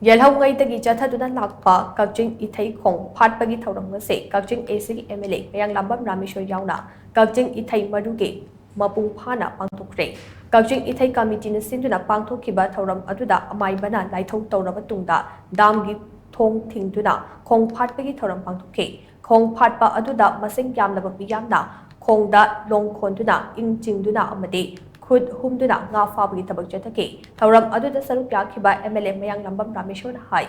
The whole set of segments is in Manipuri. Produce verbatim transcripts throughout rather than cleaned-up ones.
ꯌꯦꯜꯍꯧꯉꯩꯗꯒꯤ ꯆꯠꯊꯗꯨꯅ ꯂꯥꯛꯄ ꯀꯛꯆꯤꯡ ꯏꯊꯩ ꯈꯣꯡ ꯐꯥꯠꯄꯒꯤ ꯊꯧꯔꯝ ꯑꯁꯤ ꯀꯛꯆꯤꯡ ꯑꯦꯁꯤꯒꯤ ꯑꯦꯝ ꯑꯦꯜ ꯑꯦ ꯃꯌꯥꯡꯂꯥꯝꯕꯝ ꯔꯥꯃꯦꯁꯣꯔ ꯌꯥꯎꯅ ꯀꯛꯆꯤꯡ ꯏꯊꯩ ꯃꯔꯨꯒꯤ ꯃꯄꯨꯡ ꯐꯥꯅ ꯄꯥꯡꯊꯣꯛꯈ꯭ꯔꯦ꯫ ꯀꯛꯆꯤꯡ ꯏꯊꯩ ꯀꯃꯤꯇꯤꯅ ꯁꯤꯟꯗꯨꯅ ꯄꯥꯡꯊꯣꯛꯈꯤꯕ ꯊꯧꯔꯝ ꯑꯗꯨꯗ ꯑꯃꯥꯏꯕꯅ ꯂꯥꯏꯊꯧ ꯇꯧꯔꯕ ꯇꯨꯡꯗ ꯗꯥꯝꯒꯤ ꯊꯣꯡ ꯊꯤꯡꯗꯨꯅ ꯈꯣꯡ ꯐꯥꯠꯄꯒꯤ ꯊꯧꯔꯝ ꯄꯥꯡꯊꯣꯛꯈꯤ꯫ ꯈꯣꯡ ꯐꯥꯠꯄ ꯑꯗꯨꯗ ꯃꯁꯤꯡ ꯌꯥꯝꯂꯕ ꯃꯤꯌꯥꯝꯅ ꯈꯣꯡꯗ ꯂꯣꯡ ꯈꯣꯟꯗꯨꯅ, ꯏꯪ ꯆꯤꯡꯗꯨꯅ ꯑꯃꯗꯤ ꯈꯨꯠ ꯍꯨꯝꯗꯨꯅ ꯉꯥ ꯐꯥꯕꯒꯤ ꯊꯕꯛ ꯆꯠꯊꯈꯤ꯫ ꯊꯧꯔꯝ ꯑꯗꯨꯗ ꯁꯔꯨꯛ ꯌꯥꯈꯤꯕ ꯑꯦꯝ ꯑꯦꯜ ꯑꯦ ꯃꯌꯥꯡꯂꯥꯝꯕꯝ ꯔꯥꯃꯦꯁꯣꯔꯅ ꯍꯥꯏ,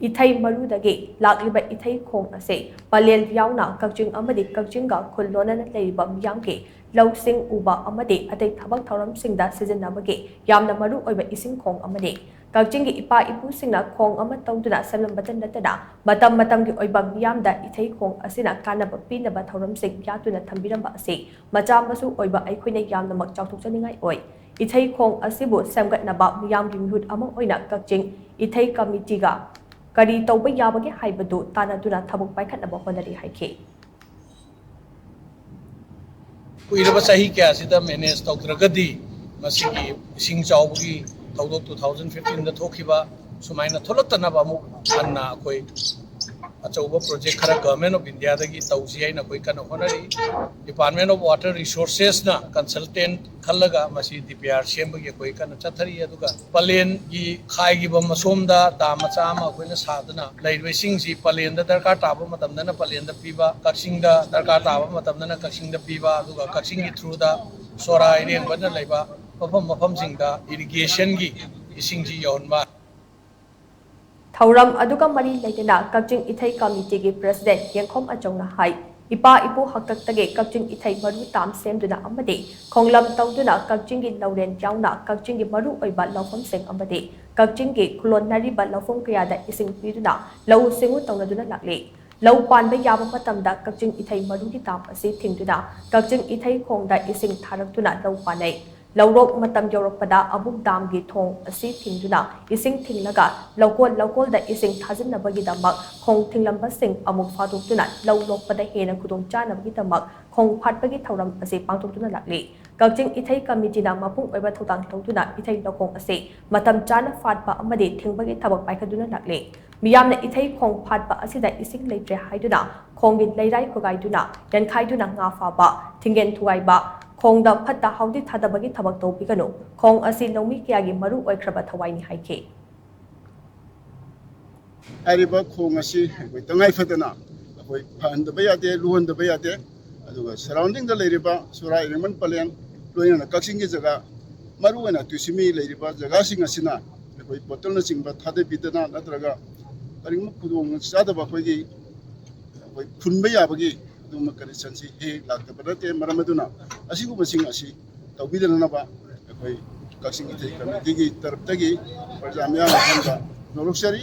ꯏꯊꯩ ꯃꯔꯨꯗꯒꯤ ꯂꯥꯛꯂꯤꯕ ꯏꯊꯩ ꯈꯣꯡ ꯑꯁꯤ ꯄꯂꯦꯜ ꯌꯥꯎꯅ ꯀꯛꯆꯤꯡ ꯑꯃꯗꯤ ꯀꯛꯆꯤꯡꯒ ꯈꯨꯜ ꯂꯣꯟꯅꯅ ꯂꯩꯔꯤꯕ ꯃꯤꯌꯥꯝꯒꯤ ꯂꯧꯁꯤꯡ ꯎꯕ ꯑꯃꯗꯤ ꯑꯇꯩ ꯊꯕꯛ ꯊꯧꯔꯝꯁꯤꯡꯗ ꯁꯤꯖꯤꯟꯅꯕꯒꯤ ꯌꯥꯝꯅ ꯃꯔꯨ ꯑꯣꯏꯕ ꯏꯁꯤꯡ ꯈꯣꯡ ꯑꯃꯅꯤ꯫ ꯀꯛꯆꯤꯡꯒꯤ ꯏꯄꯥ ꯏꯄꯨꯁꯤꯡꯅ ꯈꯣꯡ ꯑꯃ ꯇꯧꯗꯨꯅ ꯁꯦꯝꯂꯝꯕꯇ ꯅꯠꯇꯅ ꯃꯇꯝ ꯃꯇꯝꯒꯤ ꯑꯣꯏꯕ ꯃꯤꯌꯥꯝꯗ ꯏꯊꯩ ꯈꯣꯡ ꯑꯁꯤꯅ ꯀꯥꯟꯅꯕ ꯄꯤꯅꯕ ꯊꯧꯔꯝꯁꯤꯡ ꯌꯥꯠꯇꯨꯅ ꯊꯝꯕꯤꯔꯝꯕ ꯑꯁꯤ ꯃꯆꯥ ꯃꯁꯨ ꯑꯣꯏꯕ ꯑꯩꯈꯣꯏꯅ ꯌꯥꯝꯅꯃꯛ ꯆꯥꯎꯊꯣꯛꯆꯅꯤꯡꯉꯥꯏ ꯑꯣꯏ꯫ ꯏꯊꯩ ꯈꯣꯡ ꯑꯁꯤꯕꯨ ꯁꯦꯝꯒꯠꯅꯕ ꯃꯤꯌꯥꯝꯒꯤ ꯃꯤꯍꯨꯠ ꯑꯃ ꯑꯣꯏꯅ ꯀꯛꯆꯤꯡ ꯏꯊꯩ ꯀꯃꯤꯇꯤꯒ ꯀꯔꯤ ꯇꯧꯕ ꯌꯥꯕꯒꯦ ꯍꯥꯏꯕꯗꯨ ꯇꯥꯟꯅꯗꯨꯅ ꯊꯕꯛ ꯄꯥꯏꯈꯠꯅꯕ ꯍꯣꯠꯅꯔꯤ ꯍꯥꯏꯈꯤ꯫ ꯀꯨꯏꯔꯕ ꯆꯍꯤ ꯀꯌꯥꯁꯤꯗ ꯃꯦꯅꯦꯖ ꯇꯧꯗ꯭ꯔꯒꯗꯤ ꯃꯁꯤꯒꯤ ꯏꯁꯤꯡ ꯆꯥꯎꯕꯒꯤ ꯊꯧꯗꯣꯛ two thousand fifteen ꯗ ꯊꯣꯛꯈꯤꯕ ꯁꯨꯃꯥꯏꯅ ꯊꯣꯛꯂꯛꯇꯅꯕ ꯑꯃꯨꯛ ꯍꯟꯅ ꯑꯩꯈꯣꯏ ꯑꯆꯧꯕ ꯄ꯭ꯔꯣꯖꯦꯛ ꯈꯔ Government of India ꯗꯒꯤ ꯇꯧꯁꯤ ꯍꯥꯏꯅ ꯑꯩꯈꯣꯏ ꯀꯟꯅ ꯍꯣꯠꯅꯔꯤ꯫ Department of Water Resources ꯅ consultant ꯈꯜꯂꯒ ꯃꯁꯤ D P R ꯁꯦꯝꯕꯒꯤ ꯑꯩꯈꯣꯏ ꯀꯟꯅ ꯆꯠꯊꯔꯤ꯫ ꯑꯗꯨꯒ ꯄꯂꯦꯟꯒꯤ ꯈꯥꯏꯈꯤꯕ ꯃꯁꯣꯝꯗ ꯗꯥꯝ ꯃꯆꯥ ꯑꯃ ꯑꯩꯈꯣꯏꯅ ꯁꯥꯗꯨꯅ ꯂꯩꯔꯤꯕ ꯏꯁꯤꯡꯁꯤ ꯄꯂꯦꯟꯗ ꯗꯔꯀꯥꯔ ꯇꯥꯕ ꯃꯇꯝꯗꯅ ꯄꯂꯦꯟꯗ ꯄꯤꯕ, ꯀꯛꯆꯤꯡꯗ ꯗꯔꯀꯥꯔ ꯇꯥꯕ ꯃꯇꯝꯗꯅ ꯀꯛꯆꯤꯡꯗ ꯄꯤꯕ, ꯑꯗꯨꯒ ꯀꯛꯆꯤꯡꯒꯤ through ꯗ ꯁꯣꯔꯥ ꯏꯔꯦꯡꯕꯅ ꯂꯩꯕ ꯃꯐꯝ ꯃꯐꯝꯁꯤꯡꯗ irrigation ꯒꯤ ꯏꯁꯤꯡꯁꯤ ꯌꯧꯍꯟꯕ꯫ ꯊꯧꯔꯝ ꯑꯗꯨꯒ ꯃꯔꯤ ꯂꯩꯅꯅ ꯀꯛꯆꯤꯡ ꯏꯊꯩ ꯀꯃꯤꯇꯤꯒꯤ president ꯌꯦꯡꯈꯣꯝ ꯑꯆꯧꯅ ꯍꯥꯏ, ꯏꯄꯥ ꯏꯄꯨ ꯍꯥꯛꯇꯛꯇꯒꯤ ꯀꯛꯆꯤꯡ ꯏꯊꯩ ꯃꯔꯨ ꯇꯥꯝ ꯁꯦꯝꯗꯨꯅ ꯑꯃꯗꯤ ꯈꯣꯡꯂꯝ ꯇꯧꯗꯨꯅ ꯀꯛꯆꯤꯡꯒꯤ ꯂꯧꯔꯦꯟ ꯌꯥꯎꯅ ꯀꯛꯆꯤꯡꯒꯤ ꯃꯔꯨ ꯑꯣꯏꯕ ꯂꯧꯐꯝꯁꯤꯡ ꯑꯃꯗꯤ ꯀꯛꯆꯤꯡꯒꯤ ꯈꯨꯂꯣꯟꯅꯔꯤꯕ ꯂꯧꯐꯝ ꯀꯌꯥꯗ ꯏꯁꯤꯡ ꯄꯤꯗꯨꯅ ꯂꯧꯎ ꯁꯤꯡꯎ ꯇꯧꯅꯗꯨꯅ ꯂꯥꯛꯂꯤ꯫ ꯂꯧ ꯄꯥꯟꯕ ꯌꯥꯕ ꯃꯇꯝꯗ ꯀꯛꯆꯤꯡ ꯏꯊꯩ ꯃꯔꯨꯒꯤ ꯗꯥꯝ ꯑꯁꯤ ꯊꯤꯡꯗꯨꯅ ꯀꯛꯆꯤꯡ ꯏꯊꯩ ꯈꯣꯡꯗ ꯏꯁꯤꯡ ꯊꯥꯔꯛꯇꯨꯅ ꯂꯧ ꯄꯥꯟꯅꯩ꯫ ꯂꯧꯔꯣꯛ ꯃꯇꯝ ꯌꯧꯔꯛꯄꯗ ꯑꯕꯨꯛ ꯗꯥꯝꯒꯤ ꯊꯣꯡ ꯑꯁꯤ ꯊꯤꯡꯗꯨꯅ ꯏꯁꯤꯡ ꯊꯤꯡꯂꯒ ꯂꯧꯀꯣꯜ ꯂꯧꯀꯣꯜꯗ ꯏꯁꯤꯡ ꯊꯥꯖꯤꯟꯅꯕꯒꯤꯗꯃꯛ ꯈꯣꯡ ꯊꯤꯡꯂꯝꯕꯁꯤꯡ ꯑꯃꯨꯛ ꯐꯥꯗꯣꯛꯇꯨꯅ ꯂꯧ ꯂꯣꯛꯄꯗ ꯍꯦꯟꯅ ꯈꯨꯗꯣꯡ ꯆꯥꯅꯕꯒꯤꯗꯃꯛ ꯈꯣꯡ ꯐꯥꯠꯄꯒꯤ ꯊꯧꯔꯝ ꯑꯁꯤ ꯄꯥꯡꯊꯣꯛꯇꯨꯅ ꯂꯥꯛꯂꯤ꯫ ꯀꯛꯆꯤꯡ ꯏꯊꯩ ꯀꯃꯤꯇꯤꯅ ꯃꯄꯨꯡ ꯑꯣꯏꯕ ꯊꯧꯗꯥꯡ ꯂꯧꯗꯨꯅ ꯏꯊꯩ ꯂꯧꯈꯣꯡ ꯑꯁꯤ ꯃꯇꯝ ꯆꯥꯅ ꯐꯥꯠꯄ ꯑꯃꯗꯤ ꯊꯤꯡꯕꯒꯤ ꯊꯕꯛ ꯄꯥꯏꯈꯠꯇꯨꯅ ꯂꯥꯛꯂꯤ꯫ ꯃꯤꯌꯥꯝꯅ ꯏꯊꯩ ꯈꯣꯡ ꯐꯥꯠꯄ ꯑꯁꯤꯗ ꯏꯁꯤꯡ ꯂꯩꯇ꯭ꯔꯦ ꯍꯥꯏꯗꯨꯅ ꯈꯣꯡꯒꯤ ꯂꯩꯔꯥꯏ ꯈꯣꯒꯥꯏꯗꯨꯅ, ꯌꯥꯟꯈꯥꯏꯗꯨꯅ ꯉꯥ ꯐꯥꯕ, ꯊꯤꯡꯒꯦꯟ ꯊꯨꯒꯥꯏꯕ, ꯈꯣꯡꯗ ꯐꯠꯇ ꯍꯥꯎꯗꯤ ꯊꯥꯗꯕꯒꯤ ꯊꯕꯛ ꯇꯧꯕꯤꯒꯅꯨ꯫ ꯈꯣꯡ ꯑꯁꯤ ꯂꯧꯃꯤ ꯀꯌꯥꯒꯤ ꯃꯔꯨ ꯑꯣꯏꯈ꯭ꯔꯕ ꯊꯋꯥꯏꯅꯤ ꯍꯥꯏꯈꯤ꯫ ꯍꯥꯏꯔꯤꯕ ꯈꯣꯡ ꯑꯁꯤ ꯑꯩꯈꯣꯏ ꯇꯉꯥꯏ ꯐꯗꯅ ꯑꯩꯈꯣꯏ ꯐꯍꯟꯗꯕ ꯌꯥꯗꯦ, ꯂꯨꯍꯟꯗꯕ ꯌꯥꯗꯦ꯫ ꯑꯗꯨꯒ ꯁꯔꯥꯎꯟꯗꯤꯡꯗ ꯂꯩꯔꯤꯕ ꯁꯨꯔꯥꯏ, ꯔꯦꯡꯕꯟ ꯄꯂꯦꯟ, ꯂꯣꯏꯅꯅ ꯀꯛꯆꯤꯡꯒꯤ ꯖꯒꯥ, ꯃꯔꯨꯑꯣꯏꯅ ꯇꯨꯏꯁꯤꯃꯤ ꯂꯩꯔꯤꯕ ꯖꯒꯥꯁꯤꯡ ꯑꯁꯤꯅ ꯑꯩꯈꯣꯏ ꯕꯣꯇꯜꯅꯆꯤꯡꯕ ꯊꯥꯗꯕꯤꯗꯅ ꯅꯠꯇ꯭ꯔꯒ ꯀꯔꯤꯒꯨꯝꯕ ꯈꯨꯗꯣꯡ ꯆꯥꯗꯕ ꯑꯩꯈꯣꯏꯒꯤ ꯑꯩꯈꯣꯏ ꯐꯨꯟꯕ ꯌꯥꯕꯒꯤ ꯑꯗꯨꯒꯨꯝꯕ ꯀꯟꯗꯤꯁꯟꯁꯤ ꯍꯦꯛ ꯍꯦꯛ ꯂꯥꯛꯇꯕ ꯅꯠꯇꯦ꯫ ꯃꯔꯝ ꯑꯗꯨꯅ ꯑꯁꯤꯒꯨꯝꯕꯁꯤꯡ ꯑꯁꯤ ꯇꯧꯕꯤꯗꯅꯅꯕ ꯑꯩꯈꯣꯏ ꯀꯛꯆꯤꯡ ꯏꯊꯩ ꯀꯃꯤꯇꯤꯒꯤ ꯇꯔꯞꯇꯒꯤ ꯄ꯭ꯔꯖꯥ ꯃꯤꯌꯥꯝ ꯃꯐꯝꯗ ꯅꯣꯂꯣꯛꯆꯔꯤ꯫